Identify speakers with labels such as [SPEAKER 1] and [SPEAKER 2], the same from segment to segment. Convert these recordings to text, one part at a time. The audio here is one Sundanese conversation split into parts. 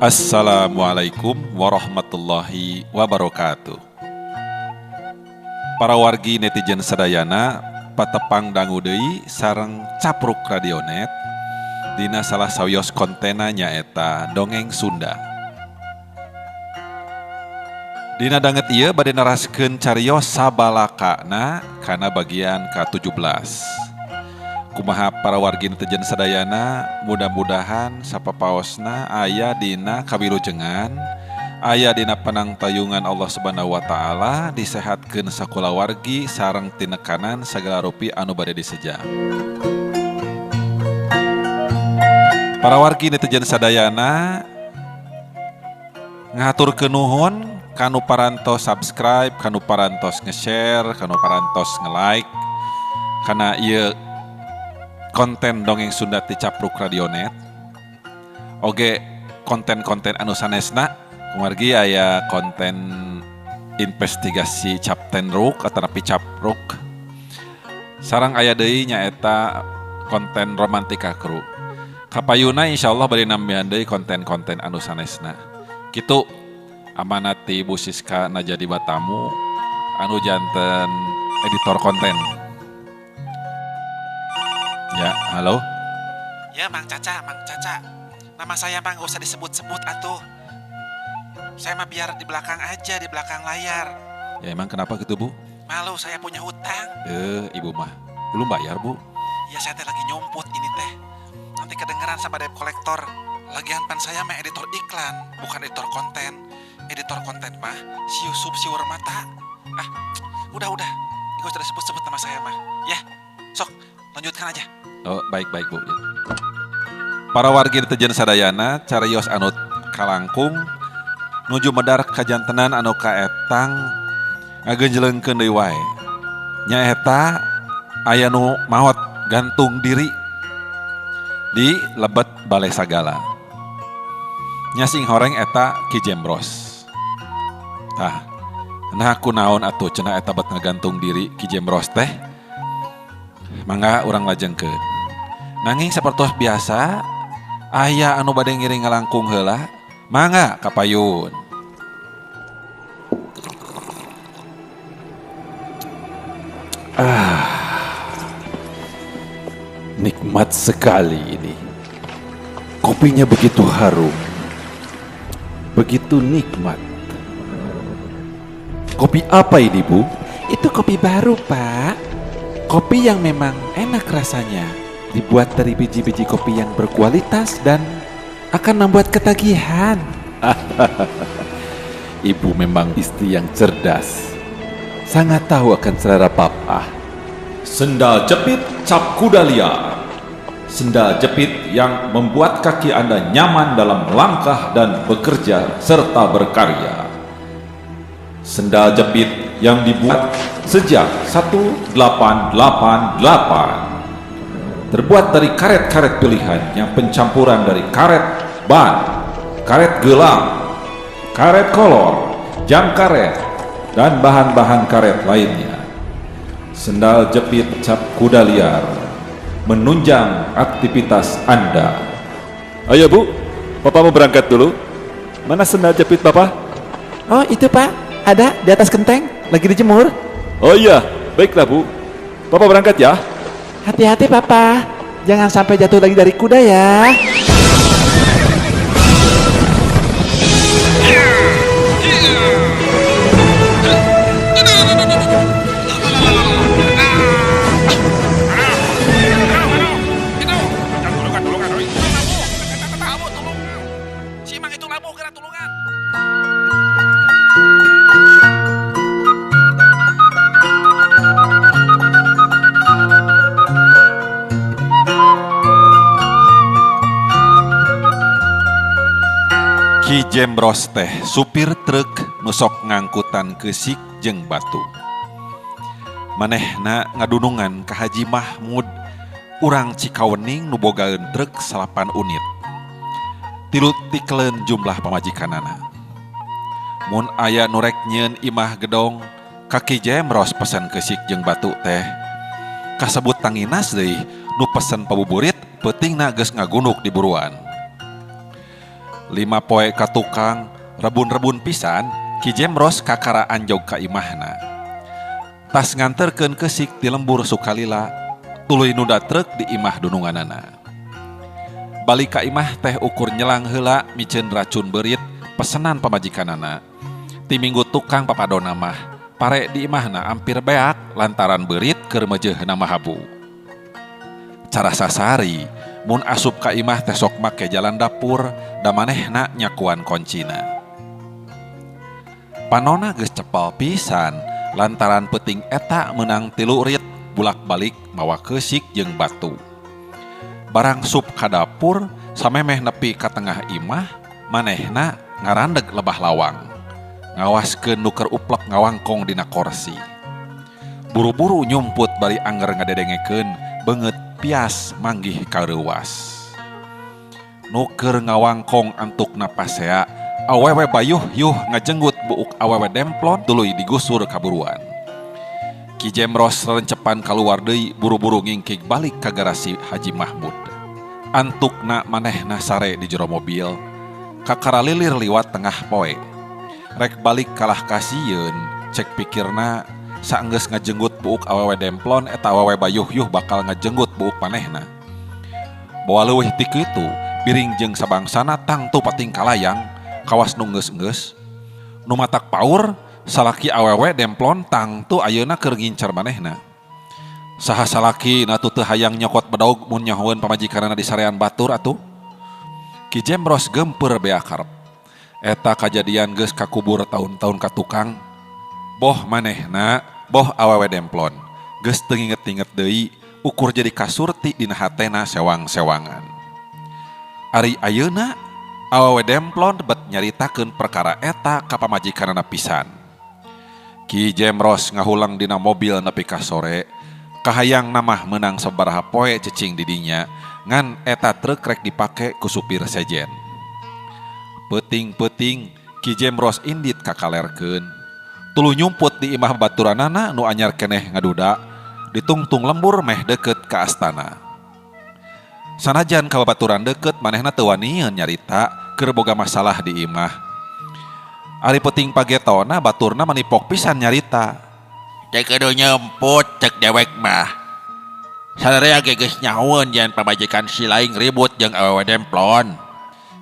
[SPEAKER 1] Assalamualaikum warahmatullahi wabarakatuh. Para wargi netizen sadayana patepang dangu deui sareng Capruk Radionet dina salah sawios kontena nyaeta Dongeng Sunda. Dina danget ieu bade neraskeun carios sabalakana kana bagian ka-17. Kumaha para wargi netizen sadayana, mudah-mudahan sapapaosna aya dina kawilujengan, aya dina panangtayungan Allah Subhanahu wa taala, disehatkeun sakulawargi sareng tinekanan sagala rupi anu bade diseja. Para wargi netizen sadayana ngahaturkeun nuhun kanu parantos subscribe, kanu parantos nge-share, kanu parantos nge-like kana ieu konten Dongeng Sunda ti Capruk Radionet. Oge konten-konten anu sanesna kumargi aya konten investigasi Capten Ruk atanapi Capruk. Sareng aya deui nyaeta konten Romantika Kru. Kapayuna insyaallah bade nambihan deui konten-konten anu sanesna. Kitu amanat ti Ibu Siska Najadi Batamu anu janten editor konten. Ya, halo.
[SPEAKER 2] Ya, Mang Caca, Mang Caca. Nama saya mah nggak usah disebut-sebut atuh. Saya mah biar di belakang aja, di belakang layar.
[SPEAKER 1] Ya emang kenapa gitu, Bu?
[SPEAKER 2] Malu saya punya hutang.
[SPEAKER 1] Ibu mah belum bayar, Bu.
[SPEAKER 2] Ya saya teh lagi nyumput ini teh. Nanti kedengeran sama debt collector. Lagian pan saya mah editor iklan, bukan editor konten. Editor konten mah si Yusuf siwar mata. Ah, udah. Nggak usah disebut-sebut nama saya mah. Ya, sok lanjutkan aja.
[SPEAKER 1] Oh, baik-baik, Bu. Ya. Para wargi netizen sadayana, carios anu kalangkung nuju medar kajantenan anu kaetang ngagenjeleungkeun deui wae. Nyaeta aya nu maot gantung diri di lebet Balai Sagala. Nya sing horeng eta Ki Jembros. Tah, nah kunaon atuh cenah eta bet ngagantung diri Ki Jembros teh? Mangga urang lajengkeun. Nanging sapertos biasa aya anu bade ngiring ngalangkung heula, mangga kapayun. Ah, nikmat sekali ini. Kopinya begitu harum, begitu nikmat. Kopi apa ini, Bu?
[SPEAKER 2] Itu kopi baru, Pak. Kopi yang memang enak rasanya. Dibuat dari biji-biji kopi yang berkualitas dan akan membuat ketagihan.
[SPEAKER 1] Ibu memang istri yang cerdas. Sangat tahu akan selera papa. Sendal jepit cap kuda liar. Sendal jepit yang membuat kaki Anda nyaman dalam melangkah dan bekerja serta berkarya. Sendal jepit yang dibuat sejak 1888. Terbuat dari karet-karet pilihan yang pencampuran dari karet ban, karet gelang, karet kolor, jam karet, dan bahan-bahan karet lainnya. Sendal jepit cap kuda liar menunjang aktivitas Anda. Ayo Bu, Papa mau berangkat dulu. Mana sendal jepit Papa?
[SPEAKER 2] Oh itu Pak, ada di atas kenteng, lagi dijemur.
[SPEAKER 1] Oh iya, baiklah Bu. Papa berangkat ya.
[SPEAKER 2] Hati-hati Papa, jangan sampai jatuh lagi dari kuda ya. Ki Jembros teh supir truk nusok ngangkutan keusik jeung batu. Manehna ngadunungan ka Haji Mahmud urang Cikawening nu bogaeun truk 8 unit. Tilu tikleun jumlah pamajikanana. Mun aya nu rek nyieun imah gedong, ka Ki Jembros pesen keusik jeung batu teh. Kasebut tanginas deui nu pesen pabuburit peutingna geus ngagunduk di buruan.
[SPEAKER 1] 5 poe ka tukang, rebun-rebun pisan, Ki Jemros kakara anjog ka imahna. Tas nganterkeun keusik ti lembur sukalila, tuluy nunda truk di imah dununganana. Balik ka imah teh ukur nyelang heula miceun racun beurit pesenan pamajikanana. Ti minggu tukang papadona mah, pare di imahna ampir beak lantaran beurit keur meujeuhna mahabu. Cara sasari, mun asup ka imah teh sok make jalan dapur, da manehna nyakuan koncina. Panona geus cepal pisan lantaran peuting eta meunang 3 rit bulak-balik mawa keusik jeung batu. Barang sup ka dapur samemeh nepi ka tengah imah, manehna ngarandeg lebah lawang. Ngawaskeun nu keur uplek ngawangkong dina korsi. Buru-buru nyumput bari angger ngadedengekeun beungeut pias manggih kareuwas. Nu keur ngawangkong antukna pasea, awewe bayuh yuh ngajenggut buuk awewe demplon tuluy digusur kaburuan. Ki Jemros rencepan kaluar deui buru-buru ngingkig balik ka garasi Haji Mahmud. Antukna manehna sare di jero mobil, kakara lilir liwat tengah poe. Rek balik kalah kasieun, cek pikirna saenggeus ngajenggut buuk awewe demplon eta awewe bayuh yuh bakal ngajenggut buuk manehna. Bawa leuwih ti kitu, biring jeung sabangsana tangtu pating kalayang, kawas nu geus-geus. Nu matak paur, salaki awewe demplon tangtu ayeuna keur ngincer manehna. Saha salaki na teu hayang nyokot bedog mun nyahoeun pamajikanana di sarean batur atuh. Ki Jemros gempeur bea karep. Eta kajadian geus kakubur taun-taun ka tukang. Boh manehna, boh awewe demplon. Geus teu nginget-inget deui, ukur jadi kasurti dina hatena sewang-sewangan. Ari ayeuna awewe demplon bet nyaritakeun perkara eta ka pamajikanana pisan. Ki Jemros ngahulang dina mobil nepi ka sore, kahayang namah meunang sabaraha poe cicing di dinya, ngan eta truk rek dipake ku supir sejen. Peuting-peuting Ki Jemros indit kakalerkeun. Tuluy nyumput di imah baturanana nu anyar keneh ngaduda, ditungtung lembur meh deket ka astana. Sanajan ka babaturan deket manehna teu wanieun nyarita keur boga masalah di imah. Ari peuting pagetona baturna manipok pisan nyarita.
[SPEAKER 3] Cek kudu nyemput cek dewek mah. Sadaya ge geus nyahoeun yen pamajikan si laing ribut jeung awewe demplon.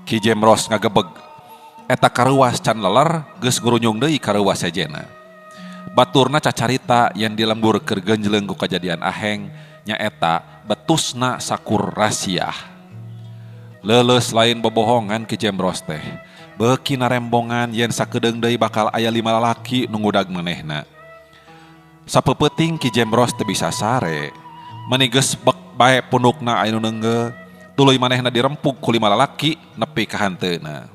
[SPEAKER 1] Ki Jemros ngagebeg. Eta karuas can leler geus ngurunyung deui karuas sejena. Baturna cacarita yen di lembur keur genjleung ku kajadian aheng nyaeta betusna sakur rasiah. Leuleus lain bobohongan Ki Jemros teh. Beuki narembongan yen sakedeung deui bakal aya 5 lalaki nu ngudag manehna. Sapeupeting Ki Jemros teu bisa sare. Meni geus bek bae pundukna aya nu neunggeul, tuluy manehna dirempug ku 5 lalaki nepi ka hanteuna.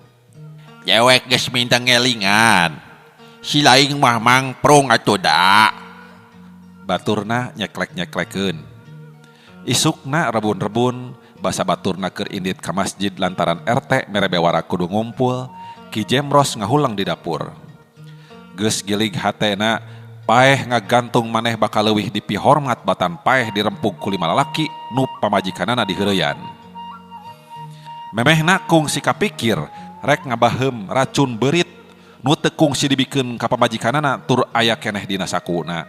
[SPEAKER 3] Cewek geus minta ngelingan. Si laing mah mangprung atuh da.
[SPEAKER 1] Baturna nyeklek-nyeklekeun. Isukna rebun-rebun basa baturna keur indit ka masjid lantaran RT mere bewara kudu ngumpul, Ki Jemros ngahulang di dapur. Geus gilig hatena, paeh ngagantung maneh bakal leuwih dipihormat batan paeh dirempug ku 5 lalaki nu pamajikanana diheureyan. Memehna kungsi kapikir rek ngabaheum racun beurit nu teu kungsi dibikeun ka pamajikanana tur aya keneh dina sakuna.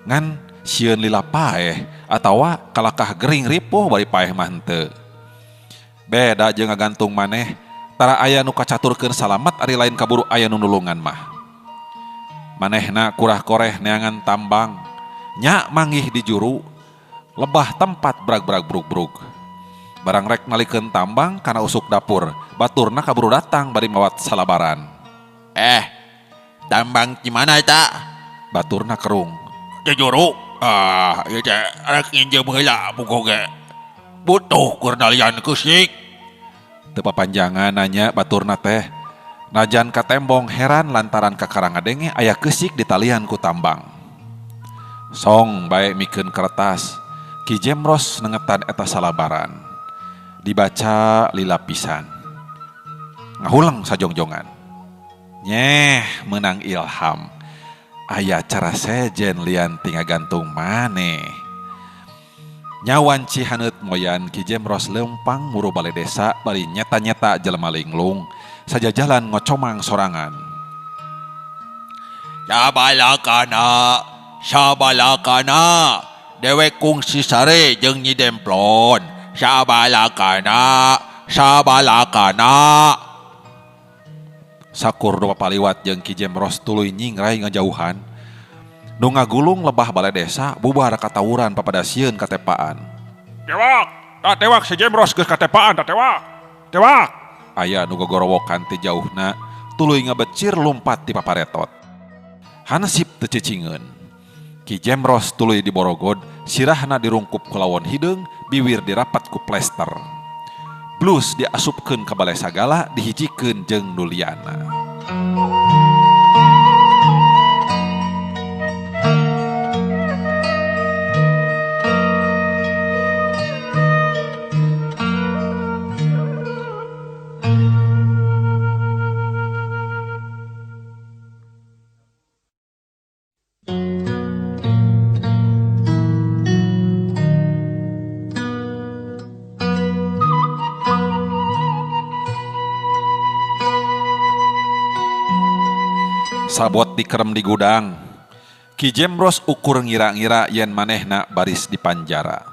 [SPEAKER 1] Ngan sieun lila paeh atawa kalakah gering ripuh bari paeh mah henteu. Beda jeung ngagantung maneh, tara aya nu kacaturkeun salamet ari lain kaburu aya nu nulungan mah. Manehna kurah koreh neangan tambang, nya manggih di juru, lebah tempat brag-brag brug-brug. Barang rek nalikeun tambang kana usuk dapur, baturna kaburu datang bari mawat salabaran.
[SPEAKER 3] Tambang di mana eta?
[SPEAKER 1] Baturna kerung.
[SPEAKER 3] Di juru. Ah, ieu teh rek nginjem heula buku ge. Butuh keur nalian keusik.
[SPEAKER 1] Teu papanjangan nanya baturna teh. Najan katembong heran lantaran kakara ngadenge aya keusik di talian ku tambang. Song bae mikeun kertas, Ki Jemros nengetan eta salabaran. Dibaca lila pisan. Ngahuleng sajongjongan. Nyeh menang ilham. Aya cara sejen lian ti ngagantung maneh. Nyawan cihaneut moyan Ki Jemros lempang muru bale desa bari nyeta-nyeta jelema linglung.
[SPEAKER 2] Sajajalan ngocomang sorangan.
[SPEAKER 3] Sabalakana, sabalakana, dewek kungsi sare jeung Nyi Demplon. Sabalakana, sabalakana.
[SPEAKER 2] Sakur nu papaliwat jeung Ki Jemros tuluy nyingrai ngajauhan. Nu ngagulung lebah balai desa bubar katawuran papada sieun katepaan.
[SPEAKER 1] Tewak, tah tewak si Jemros geus katepaan tah tewak. Tewak.
[SPEAKER 2] Aya nu gogorowokan ti jauhna tuluy ngabecir lumpat ti paparetot. Hansip teu cicingeun. Ki Jemros tuluy diborogod, sirahna dirungkup ku lawon hideung, biwir dirapat ku plester. Blus diasupkeun ka balai sagala dihijikeun jeung nu liana. Sabot dikerem di gudang. Ki Jemros ukur ngira-ngira yen manehna baris di panjara.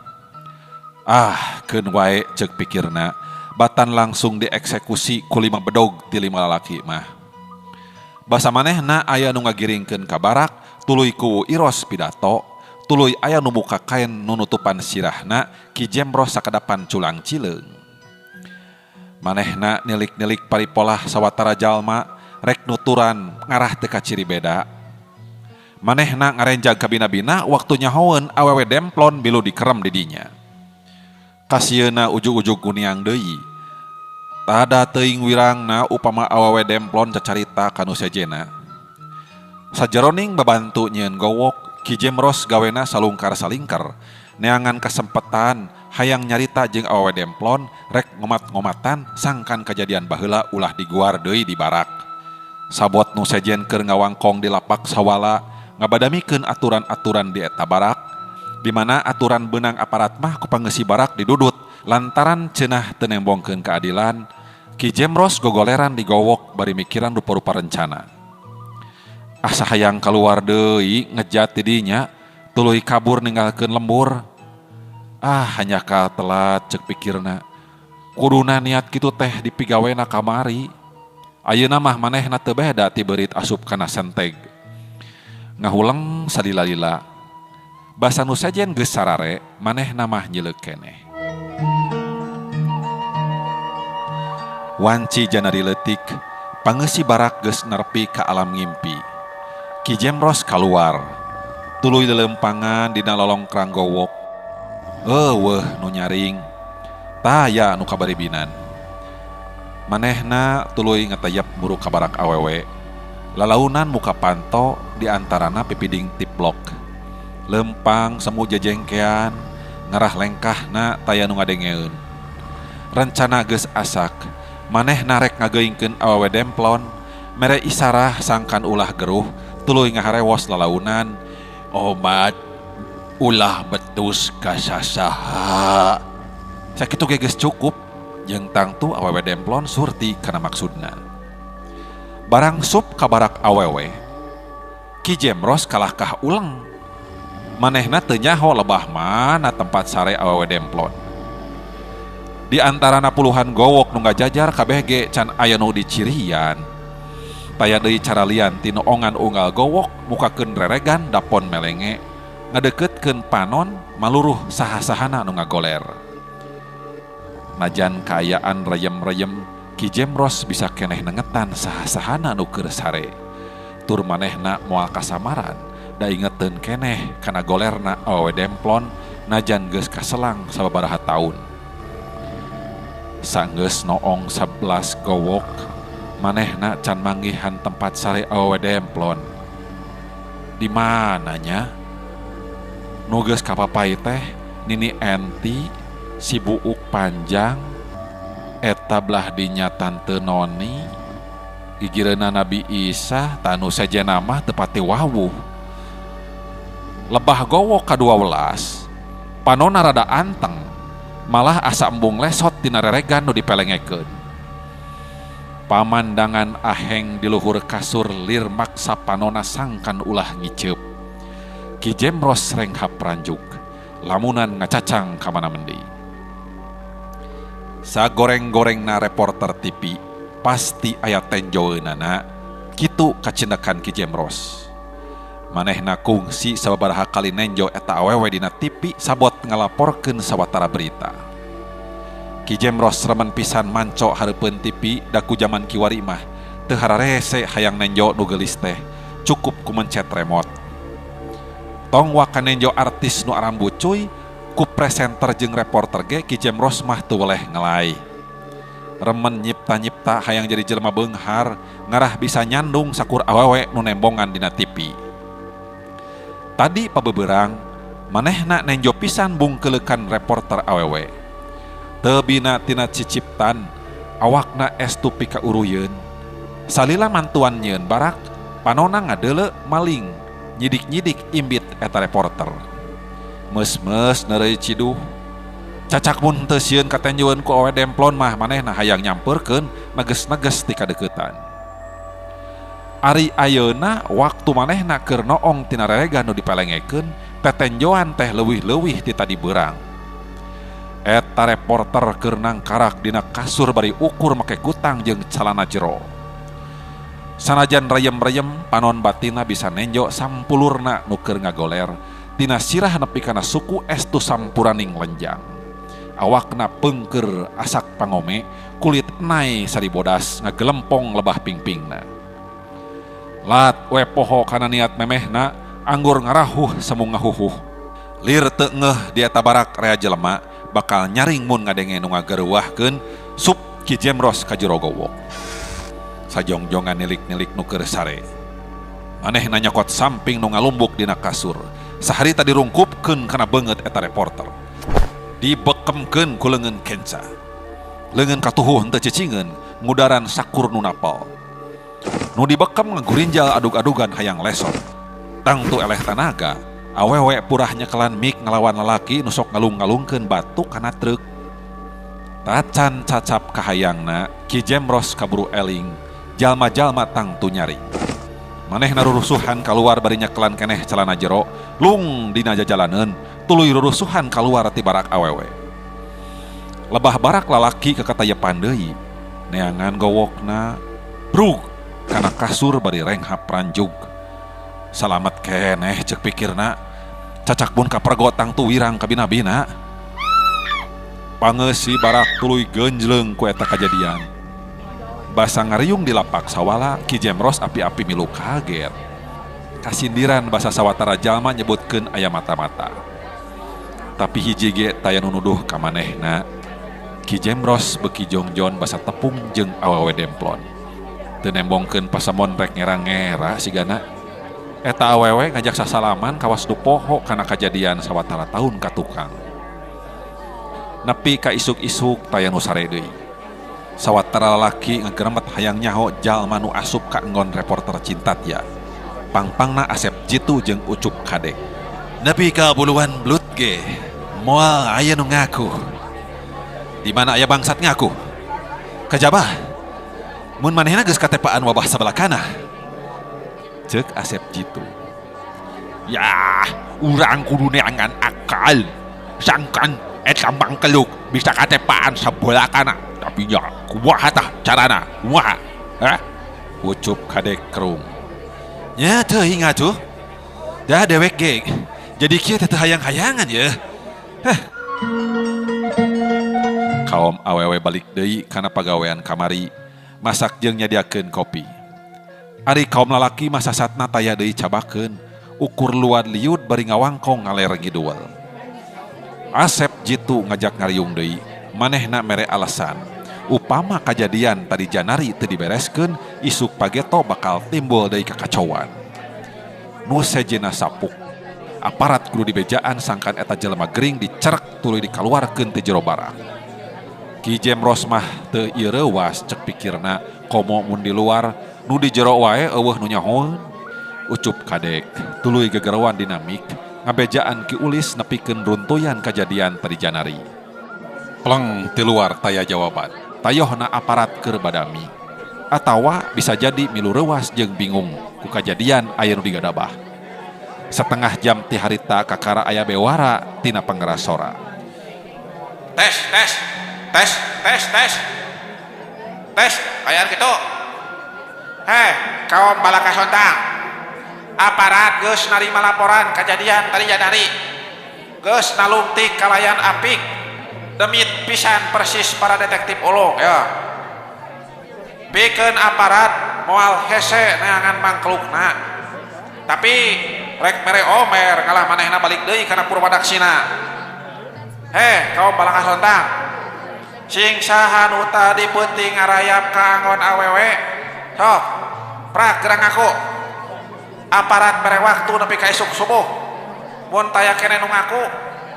[SPEAKER 2] Ah, keun wae ceuk pikirna, batan langsung dieksekusi ku 5 bedog ti 5 lalaki mah. Basa manehna aya nu ngagiringkeun ka barak, tuluy ku Iros pidato, tuluy aya nu muka kain nu nutupan sirahna, Ki Jemros sakadapan culang cileung. Manehna nilik-nilik paripolah sawatara jalma, rek nuturan ngarah teu ka ciri beda. Manehna ngarenjag kabina-bina waktu nyahoeun awewe demplon bilu dikerem di dinya. Kasieuna ujug-ujug guniang deui. Tada teuing wirangna upama awewe demplon cacarita ka nu sejena. Sajeroning babantu nyieun gowok, Ki Jemros gawena salungkar salingkar, neangan kasempetan hayang nyarita jeung awewe demplon rek ngomat-ngomatan sangkan kajadian baheula ulah diguar deui di barak. Sabot nu sejen keur ngawangkong di lapak sawala ngabadamikeun aturan-aturan di eta barak, di mana aturan beunang aparat mah ku pangeusi barak didudut lantaran cenah teu nembongkeun keadilan. Ki Jemros gogoleran digowok bari mikiran rupa-rupa rencana. Asa hayang kaluar deui ngejat di dinya, tuluy kabur ninggalkeun lembur. Ah, hanya ka telat ceuk pikirna. Kuduna niat kitu teh dipigawena kamari. Ayeuna mah manehna teu beda ti beurit asup kana senteg. Ngahuleng salila-lila. Basa nu sejen geus sarare, manehna mah nyeuleuk keneh. Wanci janari leutik, pangeusi barak geus nerpi ka alam ngimpi. Ki Jemros kaluar, tuluy leuleumpangan dina lolongkrang gowok. Eueuh nu nyaring, taya nu kabaribinan. Manehna tuluy ngetayap muru ka barak awewe. Lalaunan muka panto di antarana pipiding tiplok. Lempang semu jejengkean, ngarah lengkahna taya nu ngadengeun. Rencana geus asak, manehna rek ngageuingkeun awewe demplon, mere isarah sangkan ulah geruh, tuluy ngaharewos lalaunan.
[SPEAKER 3] Omat ulah betus ka sasaha.
[SPEAKER 2] Sakitu ge geus cukup. Jeung tangtu awewe demplon surti kana maksudna. Barang sup ka barak awewe, Ki Jemros kalahkah uleng. Manehna teu nyaho lebah mana tempat sare awewe demplon. Di antarana puluhan gowok nu ngajajar kabeh ge can aya nu dicirian. Taya deui cara lian ti nu ongan unggal gowok mukakeun reregan dapon melenge, ngadeuketkeun panon maluruh saha-sahana nu ngagoler. Najan kaayaan reyem-reyem, Ki Jemros bisa keneh nengetan saha-sahana nu keur sare. Tur manehna moal kasamaran, da ingeteun keneh kana golerna awewe demplon najan geus kaselang sababaraha taun. Sanggeus noong 11 gowok, manehna can manggihan tempat sare awewe demplon. Di mananya? Nu geus kapapai teh Nini Enti, si buuk panjang, eta belah dinya Tante Noni, gigireunna Nabi Isa, tanu sejenna mah teu pati wawuh. Lebah gowok ka-12, panona rada anteng, malah asa embung lesot tina reregan nu dipelengekeun. Pamandangan aheng di luhur kasur lir maksa panona sangkan ulah ngiceup. Ki Jemros renghap ranjuk, lamunan ngacacang ka mana mendi. Sagoreng-gorengna reporter TV pasti aya tenjoeunana, kitu kacindekan Ki Jemros. Manehna kungsi sababaraha kali nenjo eta awewe dina TV sabot ngalaporkeun sawatara berita. Ki Jemros remen pisan manco hareupeun TV da ku jaman kiwari mah teu hararese hayang nenjo nu geulis teh cukup ku mencet remote. Tong waka nenjo artis nu arambucuy ku presenter jeung reporter ge Ki Jemros mah teu weleh ngelai. Remen nyipta-nyipta hayang jadi jelema beunghar ngarah bisa nyandung sakur awewe nu nembongan dina TV. Tadi pabeberang manehna nenjo pisan bungkeleukan reporter awewe. Tebina tina ciciptan awakna estu pika uruyeun. Salila mantuan nyeun barak panona ngadeuleu maling nyidik-nyidik imbit eta reporter. Meus-meus neureuy ciduh. Cacak mun teu sieun katenjoeun ku awewe demplon mah manehna hayang nyampeurkeun neges-neges ti kadeuketan. Ari ayeuna waktu manehna keur noong tina reregan nu dipelengekeun tetenjoan teh leuwih-leuwih ti tadi beurang. Eta reporter keur nangkarak dina kasur bari ukur make kutang jeung calana jero. Sanajan reyem-reyem panon batina bisa nenjo sampulurna nu keur ngagoler tina sirah nepi kana suku estu sampuraning lenjang. Awakna peungkeur asak pangome, kulit enai saribodas ngagelempong lebah pingpingna. Lat we poho kana niat memehna anggur ngarahuh semu ngahuhuh. Lir teu ngeuh di eta barak rea jelema bakal nyaring mun ngadenge nu ngageureuwahkeun sup Ki Jemros ka jero gowok. Sajongjongan nilik-nilik nu keur sare. Manehna nyokot samping nu ngalumbuk dina kasur. Saharita dirungkupkeun kana beungeut eta reporter. Dibekemkeun ku leungeun kenca. Leungeun katuhuh henteu cicingeun ngudaran sakur nu napal. Nu dibekem ngagurinjal adug-adugan hayang lesot. Tangtu eleh tanaga, awewe purah nyekelan mik ngelawan lalaki nu sok ngalung-ngalungkeun batu kana truk. Tacan cacap kahayangna, Ki Jemros kaburu eling, jalma-jalma tangtu nyari. Manehna rurusuhan kaluar bari nyekelan keneh celana jero, lung dina jajalaneun, tuluy rurusuhan kaluar ti barak awewe. Lebah barak lalaki kekatayepan deui, neangan gowokna, brug kana kasur bari renghap ranjug. Salamet keneh ceuk pikirna, cacak mun kapergot tangtu wirang kabina-bina. Pangeusi barak tuluy genjleung ku eta kajadian. Basa ngariung di lapak sawala, Ki Jemros api-api milu kaget. Kasindiran basa sawatara jalma nyebutkeun aya mata-mata. Tapi hiji ge taya nu nuduh ka manehna. Ki Jemros beuki jongjon basa tepung jeung awewe demplon. Teu nembongkeun pasemon rek ngera-ngera sigana. Eta awewe ngajak sasalaman kawas nu poho kana kajadian sawatara taun ka tukang. Nepi ka isuk-isuk taya nu sare deui. Sawatara lalaki ngageremet hayang nyaho jalma nu asup ka enggon reporter Cintatya. Pangpangna Asep Jitu jeung Ucup Kadek. Nepi ka buluan belut ge moal aya nu ngaku. Di mana aya bangsat ngaku? Kajaba mun manehna geus katepaan wabah sabelakana. Ceuk Asep Jitu.
[SPEAKER 3] Yah, urang kudu neangan akal. Sangkan eta mangkeluk bisa katepaan sabelakana. Tapi nya kumaha tah carana? Kumaha? Hah?
[SPEAKER 2] Ucup Kadek kerung. Nya teuing atuh. Dah dewek ge. Jadi kieu teh hayang-hayangan ye. Heh. Kaum awewe balik deui kana pagawean kamari, masak jeung nyadiakeun kopi. Ari kaum lalaki masasatna taya deui cabakeun, ukur luad liud bari ngawangkong ngaler ngidul. Asep Jitu ngajak ngariung deui, manehna mere alasan. Upama kajadian tadi janari teu dibereskeun, isuk pageto bakal timbul deui kakacauan. Nu sejenna sapuk. Aparat kudu dibejaan sangkan eta jelema gering dicerek tuluy dikaluarkeun ti jero barak. Ki Jemros mah teu ireuwas cek pikirna komo mun di luar nu di jero wae eueuh nu nyahoeun. Ucup Kadek tuluy gegeroan dinamik ngabejaan Ki Ulis nepikeun runtuyan kajadian tadi janari. Pleng ti luar taya jawaban. Tayohna aparat keur badami. Atawa bisa jadi milu reuwas jeung bingung ku kajadian aya nu digadabah. Satengah jam ti harita kakara aya bewara tina pangeras sora.
[SPEAKER 1] Tes tes tes tes tes tes kaayaan kitu. Heh, kaum balaka sontang. Aparat geus narima laporan kajadian tadi jadari. Geus nalungtik kalayan apik. Demit pisan persis para detektif ulung ya. Pikeun aparat moal hese neangan mangklukna. Tapi rek mere omer ngalah manehna balik deui kana purwadaksina. Heh, kaum balaka sontang. Sing saha nu tadi peuting ngarayap ka angon awewe. Sok, prak gerang ngaku. Aparat mere waktu nepi ka isuk subuh. Mun taya keneh nu ngaku,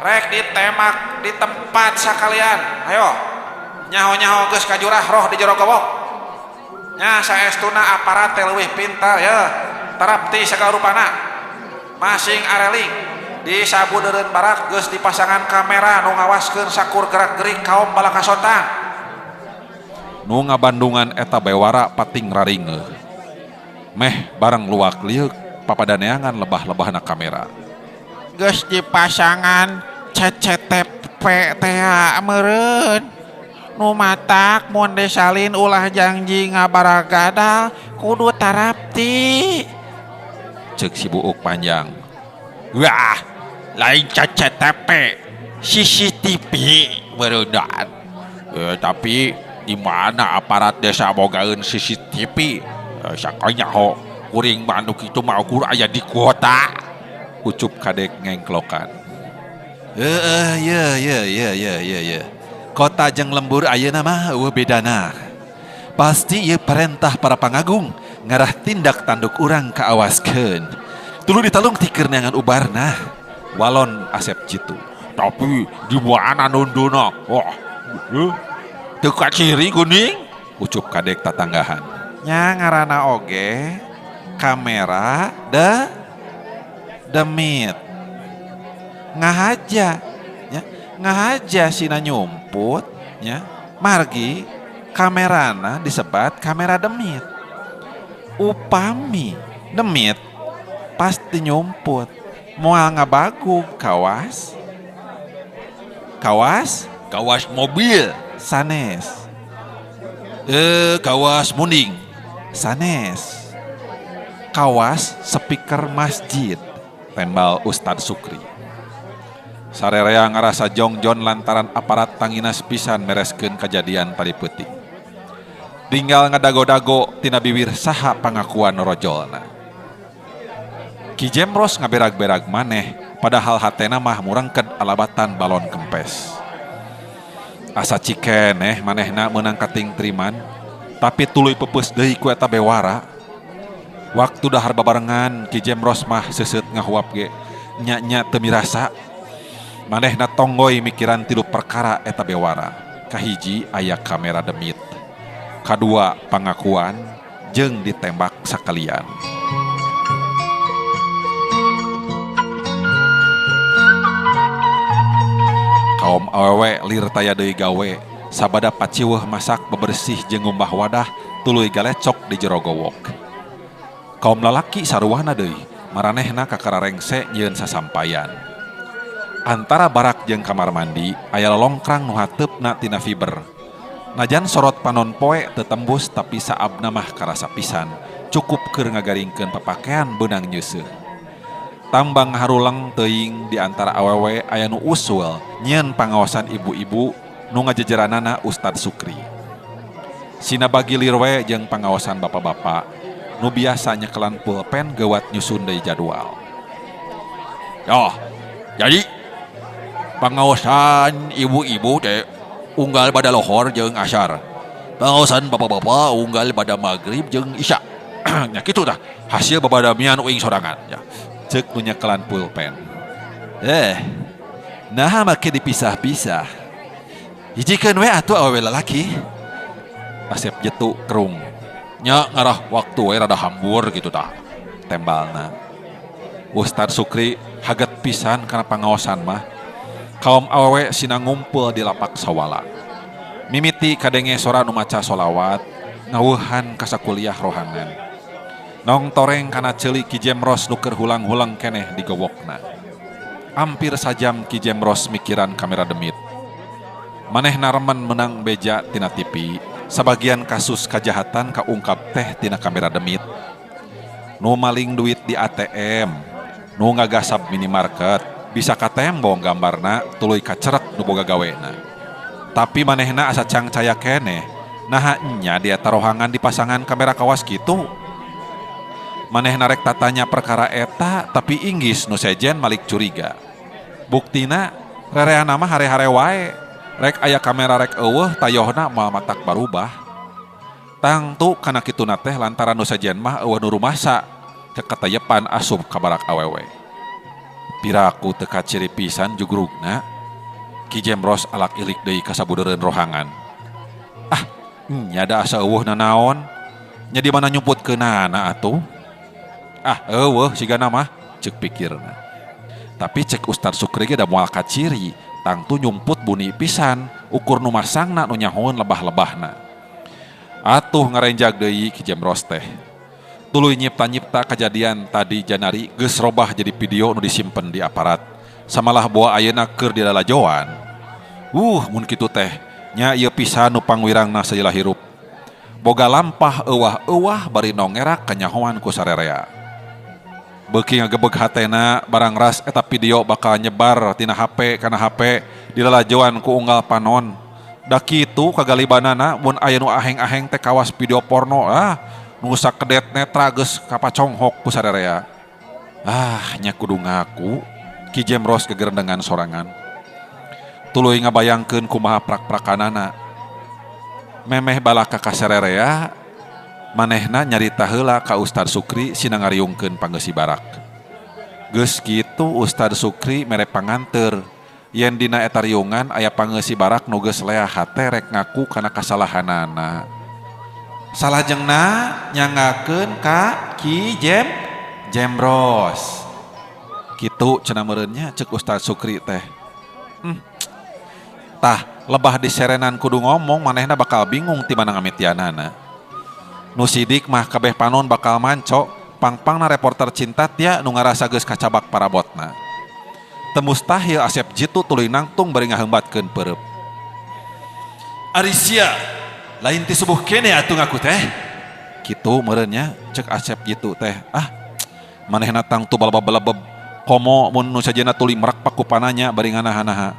[SPEAKER 1] rek ditembak di tempat sakalian. Ayo. Nyaho-nyaho geus kajurah roh di jero gobok. Nya saestuna aparat teh leuwih pintar ya. Tarapti sagala rupana. Masing areling di sabudeureun barak geus dipasangan kamera nu ngawaskeun sakur gerak-gerik kaum balaka sontang.
[SPEAKER 2] Nu ngabandungan eta bewara pating raringeuh. Meh bareng luak lieuk papadaneangan lebah-lebahna kamera.
[SPEAKER 3] Geus dipasangan CCTV tea meureun. Nu matak mun desalin ulah janji ngabaragadal kudu tarapti.
[SPEAKER 2] Ceuk si buuk panjang.
[SPEAKER 3] Wah, lain CCTV, CCTV meureundan. Tapi di mana aparat desa bogaeun CCTV? Sakanyaho kuring mah anu kitu mah ukur aya di kota.
[SPEAKER 2] Ucup kadek ngengklokan. Heeh, ye ye ye ye ye ye. Kota jeung lembur ayeuna mah eueuh bedana. Pasti ieu perintah para pangagung ngarah tindak tanduk urang kaawaskeun. Tuluy ditalung tikeur neangan ubarna. Walon Asep jitu.
[SPEAKER 3] Tapi di mana nunduna? Wah, teu kaciri kuning.
[SPEAKER 2] Ucup kadek tatanggahan. Nya ngaranna oge kamera de demit. Ngahaja nya, ngahaja sina nyumput nya, margi kamerana disebat kamera demit. Upami demit pasti nyumput, moal ngabagug kawas. Kawas?
[SPEAKER 3] Kawas mobil
[SPEAKER 2] sanes.
[SPEAKER 3] Kawas munding
[SPEAKER 2] sanes. Kawas speaker masjid tembal Ustad Sukri. Sarerea ngarasa jongjon lantaran aparat tanginas pisan mereskeun kajadian tadi peuting. Tinggal ngadago-dago tina biwir saha pangakuan rojolna. Ki Jemros ngaberag-berag maneh padahal hatena mah murangked alabatan balon kempes. Asa cikeneh manehna meunang kating triman, tapi tuluy peupeus deui ku eta bewara. Waktu dahar babarengan Ki Jemros mah seuseut ngahuap ge nya-nya teu mirasa. Manehna tonggoy mikiran tilu perkara eta bewara. Kahiji aya kamera demit. Kadua pangakuan jeung ditembak sakalian. Kaum awewe lir taya deui gawe, sabada paciweuh masak bebersih jeung ngumbah wadah tuluy galecok di jero gowok. Kaum lalaki saruahna deui, maranehna kakara rengse nyieun sasampayan. Antara barak jeung kamar mandi aya lolongkrang nu hateupna tina fiber. Najan sorot panon poe teu tembus tapi saabna mah karasa pisan, cukup keur ngagaringkeun papakean beunang nyeuseuh. Tambang haruleng teuing di antara awewe aya nu usul nyieun pangaosan ibu-ibu nu ngajejeranana Ustad Sukri. Sina bagilir we jeung pangaosan bapak-bapak nu biasa nyekelan pulpen geuwat nyusun deui jadwal.
[SPEAKER 3] Yoh, jadi pangaosan ibu-ibu teh unggal pada lohor jeung asar. Pangaosan bapak-bapak unggal pada maghrib jeung isya. Nya kitu tah hasil babadamian uing sorangan ya.
[SPEAKER 2] Ceuk nu nyekelan pulpen. Naha make dipisah-pisah. Hijikeun we atuh awewe lalaki. Asep jetu kerung.
[SPEAKER 3] Nya ngarah waktu we rada hambur gitu tah.
[SPEAKER 2] Tembalna. Ustad Sukri haget pisan kana pangaosan mah. Kaum awewe sina ngumpul di lapak sawala. Mimiti kadenge sora nu maca solawat, Ngaweuhan ka sakuliah rohangan. Nongtoreng kana ceuli Ki Jemros nu keur hulang-huleng keneh di gowokna. Ampir sajam Ki Jemros mikiran kamera demit. Manehna remen meunang beja tina tipi, sabagian kasus kajahatan kaungkap teh tina kamera demit. Nu maling duit di ATM, nu ngagasab minimarket, bisa katembong gambarna tuluy kacerek nu boga gawena. Tapi manehna asa cangcaya keneh, naha nya di eta rohangan dipasangan kamera kawas kitu. Manehna rek tatanya perkara eta tapi inggis nu sejen malik curiga. Buktina rereana mah hare-hare wae, rek aya kamera rek eueuh tayohna moal matak barubah. Tangtu kana kituna teh lantaran nu sejen mah eueuh nu rumasa cek katayepan asup ka barak awewe. Piraku teu kaciri pisan jugrugna. Ki Jemros alak ilik deui ka sabudeureun rohangan. Ah, nya da asa eueuh nanaon. Nya di mana nyumputkeunana atuh? Ah, eueuh sigana mah ceuk pikirna. Tapi cek Ustad Sukri ge da moal kaciri, tangtu nyumput buni pisan, ukur nu masangna nu nyahoeun lebah-lebahna. Atuh ngarenjag deui Ki Jemros teh. Tuluy nyipta-nyipta kajadian tadi janari geus robah jadi video nu disimpen di aparat. Samalah boa ayeuna keur dilalajoan. Mun kitu teh nya ieu pisan nu pangwirangna salila hirup. Boga lampah euwah-euwah bari nongerak kanyahoan ku sarerea. Beuki ngagebeg hatena barang ras eta video bakal nyebar tina HP kana HP dilalajoan ku unggal panon. Da kitu kagalibanana mun aya nu aheng-aheng teh kawas video porno ah nu sakedet netra geus kapaconghok ku sarerea. Ah nya kudu ngaku Ki Jemros gegerendengan sorangan. Tuluy ngabayangkeun kumaha prak-prakanana. Memeh balaka ka sarerea manehna nyarita heula ka Ustad Sukri sina ngariungkeun panggeusi barak. Geus kitu Ustad Sukri mere panganteur yen dina eta riungan aya panggeusi barak nu geus leah hate rek ngaku kana kasalahanana. Salajengna nyangakeun ka Ki Jemros. Kitu cenah meureun nya ceuk Ustad Sukri teh. Tah lebah diserenan kudu ngomong manehna bakal bingung ti mana ngamitianana. Nu sidik mah kabeh panon bakal manco, pangpangna reporter cinta tia nu ngarasa geus kacabak parabotna. Teu mustahil Asep Jitu tuluy nangtung bari ngaheumbatkeun peureub. Ari sia, lain ti subuh keneh atuh ngaku teh. Kitu meureun nya ceuk Asep Jitu teh. Ah, manehna tangtu balebeb-balebeb komo mun nu sajenna tuluy merakpak ku pananya bari nganaha-naha.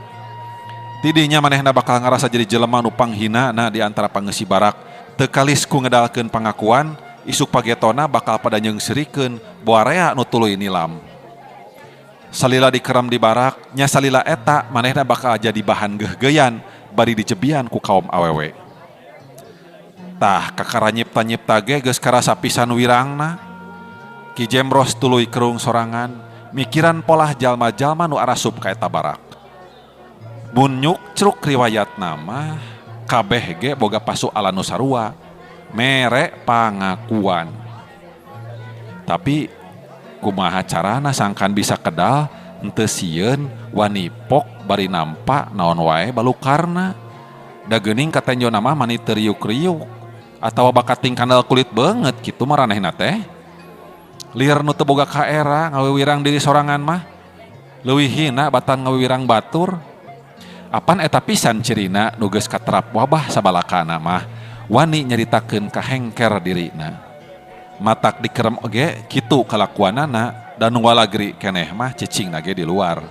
[SPEAKER 2] Tidinya manehna bakal ngarasa jadi jelema nu panghinana di antara pangeusi barak. Teu kalis ku ngedalkeun pangakuan, isuk pagetona bakal pada nyeungseurikeun boarea nu tuluy nilam. Salila dikerem di barak, nya salila eta manehna bakal jadi bahan geuhgeuyan bari dijebian ku kaum awewe. Tah kakara nyipta-nyipta ge geus karasa pisan wirangna. Ki Jemros tuluy kerung sorangan, mikiran polah jalma-jalma nu arasup ka eta barak. Mun nyukcruk riwayatna mah kabeh ge boga pasualan nu sarua, mere pangakuan. Tapi kumaha carana sangkan bisa kedal henteu sieun wani pok bari nampa naon wae balukarna. Da geuning katenjona mah mani teu riuk-riuk atawa bakating kandel kulit beungeut kitu maranehna teh. Lieur nu teu boga kaera ngawiwirang diri sorangan mah leuwih hina batan ngawiwirang batur. Apan eta pisan cirina nu geus katerap wabah sabalakana mah wani nyaritakeun ka hengker dirina. Matak dikerem oge kitu kalakuanana dan nu walagri keneh mah cicingna ge di luar.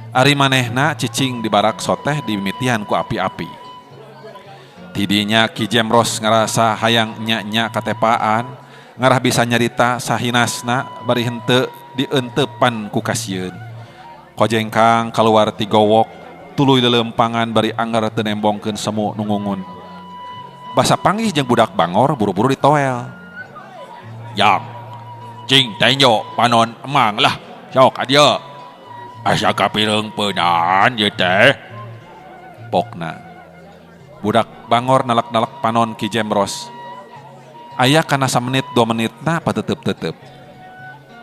[SPEAKER 2] Ari manehna cicing di barak soteh dimimitian ku api-api. Tidinya Ki Jemros ngarasa hayang nya-nya katepaan, ngarah bisa nyarita sahinasna bari henteu dientepan ku kasieun. Kojengkang kaluar ti gowok, tuluy leuleumpangan bari anggar teu nembongkeun semu nu ngungun. Basa panggih jeung budak bangor buru-buru ditoel.
[SPEAKER 3] Yang cing tenjo panon emang lah sok ka dieu. Asa kapireungpeunan ieu teh.
[SPEAKER 2] Pokna. Budak bangor nalak-nalak panon Ki Jemros. Aya kana samenit dua menitna patetep-tetep.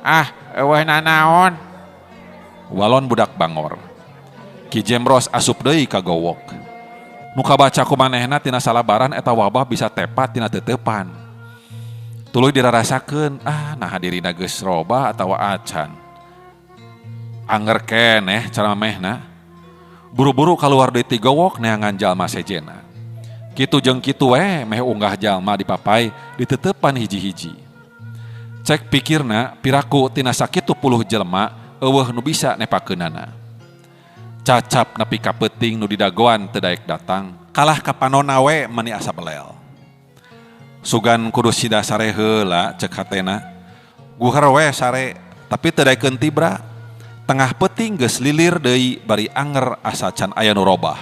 [SPEAKER 3] Ah, eueuh nanaon.
[SPEAKER 2] Walon budak bangor. Ki Jemros asup deui ka gowok. Nu kabaca ku manehna tina salabaran eta wabah bisa tepa tina teteupan. Tuluy dirarasakeun, ah naha dirina geus robah atawa acan. Anger keneh cara mamehna. Buru-buru kaluar deui ti gowok neangan jalma sejena. Kitu jeung kitu we meh unggah jalma dipapai diteteupan hiji-hiji. Cek pikirna piraku tina sakitu puluh jelema eueuh nu bisa nepakeunana. Cacap nepi ka peuting nu didagoan teu daek datang, kalah ka panona we meni asa belel. Sugan kudu sida sare heula cek hatena. Guher we sare tapi teu daekeun tibra. Tengah peuting geus lilir deui bari anger asa can aya nu robah.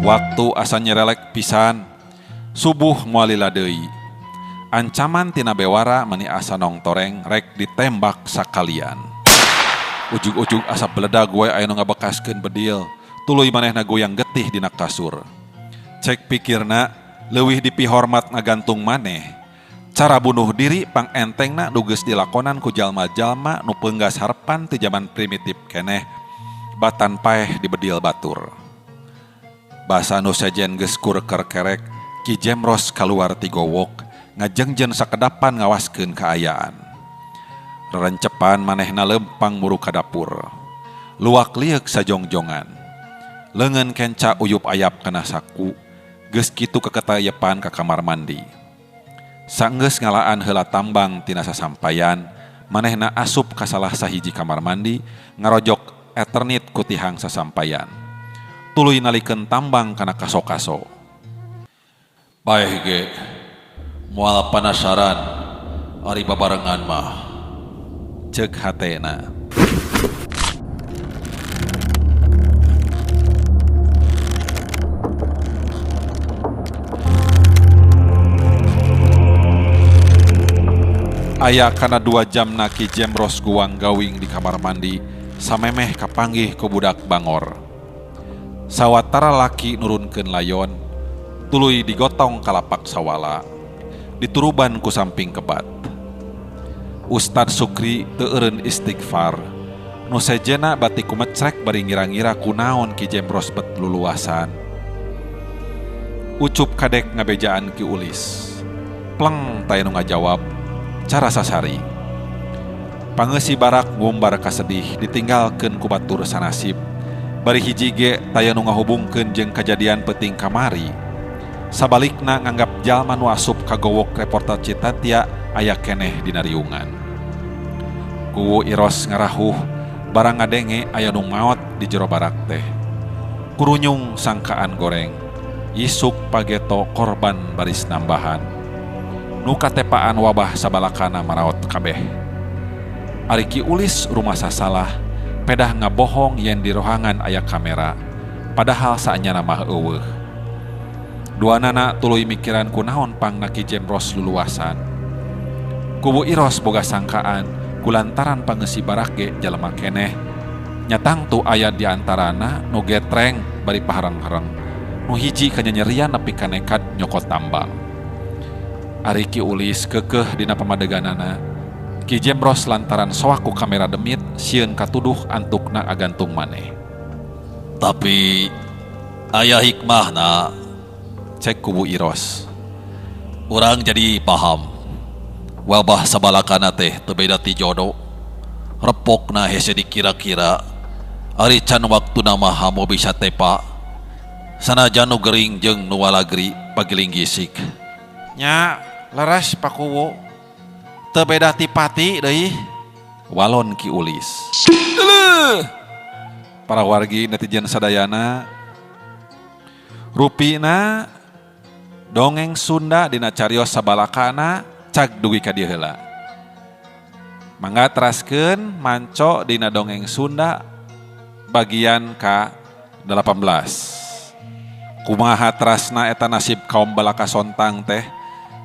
[SPEAKER 2] Waktu asa nyerelek pisan, subuh moal lila deui. Ancaman tina bewara meni asa nongtoreng rek ditembak sakalian. Ujug-ujug asa beledag we aya nu ngabekaskeun bedil, tuluy manehna goyang getih dina kasur. Cek pikirna leuwih dipihormat ngagantung maneh. Cara bunuh diri pangentengna nu geus dilakonan ku jalma-jalma nu peunggas harepan ti jaman primitif keneh, batan paeh dibedil batur. Basa nu sejen geus kurker kerek, Ki Jemros kaluar ti gowok, ngajengjen sakedapan ngawaskeun kaayaan. Rerencepan manehna lempang muru ka dapur. Luak lieuk sajongjongan. Leungeun kenca uyup ayap kana saku, geus kitu keketayepan ka kamar mandi. Sanggeus ngalaan heula tambang tina sasampayan, manehna asup ka salah sahiji kamar mandi, ngarojok eternit ku tihang sasampayan. Tuluy nalikeun tambang kana kaso-kaso.
[SPEAKER 3] Paeh ge moal panasaran ari babarengan mah.
[SPEAKER 2] Ceuk hatena. Aya kana 2 jam na Ki Jemros guang gawing di kamar mandi, samemeh kapanggih ku budak bangor. Sawatara laki nurunkeun layon, tuluy digotong kalapak sawala, dituruban ku samping kebat. Ustad Sukri teu eureun istighfar, nu sejena bati kumecrek bari ngira-ngira kunaon Ki Jemros bet luluasan. Ucup kadek ngabejaan Ki Ulis. Pleng taya nu ngajawab, cara sasari. Pangeusi barak ngumbar kasedih ditinggalkeun ku batur sanasib. Bari hiji ge taya nu ngahubungkeun jeung kajadian peuting kamari. Sabalikna nganggap jalma nu asup kagowok reporter Citatia aya keneh dina riungan. Kuwu Iros ngarahuh barang ngadenge aya nu maot di jero barak teh. Kurunyung sangkaan goreng, isuk pageto korban baris nambahan. Nu katepaan wabah sabalakana maraot kabeh. Ari Ki Ulis rumasa salah, pedah ngabohong yen di rohangan aya kamera, padahal saenyana mah eueuh. Duanana tuluy mikiran kunaon pangna Ki Jemros luluasan. Kubu Iros boga sangkaan kulantaran pangeusi barak ge jalema keneh. Nyatang tu aya di antarana nu getreng bari pahareng-hareng. Nu hiji kanyanyerian nepi ka nekad nyokot tambang. Ari Ki Ulis keukeuh dina pamadeganana. Ki Jemros lantaran soak ku kamera demit sieun katuduh antukna agantung maneh.
[SPEAKER 3] Tapi aya hikmahna,
[SPEAKER 2] cek kubu Iros.
[SPEAKER 3] Urang jadi paham. Wabah sabalakana teh teu beda ti jodo. Repokna hese dikira-kira. Ari can waktuna mah hamo bisa tepa. Sanajan nu gering jeung nu walagri pagiling gisik.
[SPEAKER 2] Nya leres Pakuwu. Teu beda ti pati deui. Walon Ki Ulis. Leuh. Para wargi netizen sadayana, rupina dongeng Sunda dina carios sabalakana cag dugi ka dieu heula. Mangga teraskeun manco dina dongeng Sunda bagian ka 18. Kumaha terasna eta nasib kaum Balaka Sontang teh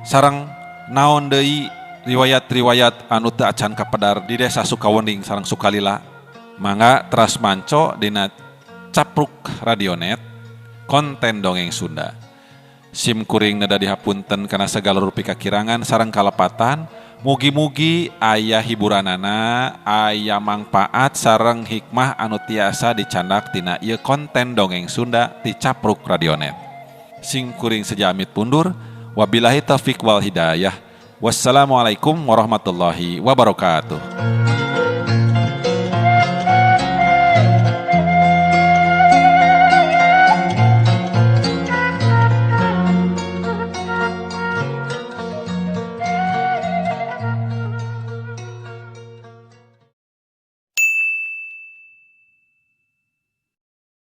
[SPEAKER 2] sareng naon deui riwayat-riwayat anu teu acan kapedar di desa Sukawening sareng Sukalila. Mangga teras manco dina Capruk Radionet konten dongeng Sunda. Sim kuring neda dihapunten kana segala rupi kakirangan sareng kalepatan. Mugi-mugi aya hiburanana, aya mangpaat sareng hikmah anu tiasa dicandak tina ieu konten dongeng Sunda ti Capruk Radionet. Sing kuring sejamit pundur, wabillahi taufik wal hidayah. Wassalamualaikum warahmatullahi wabarakatuh.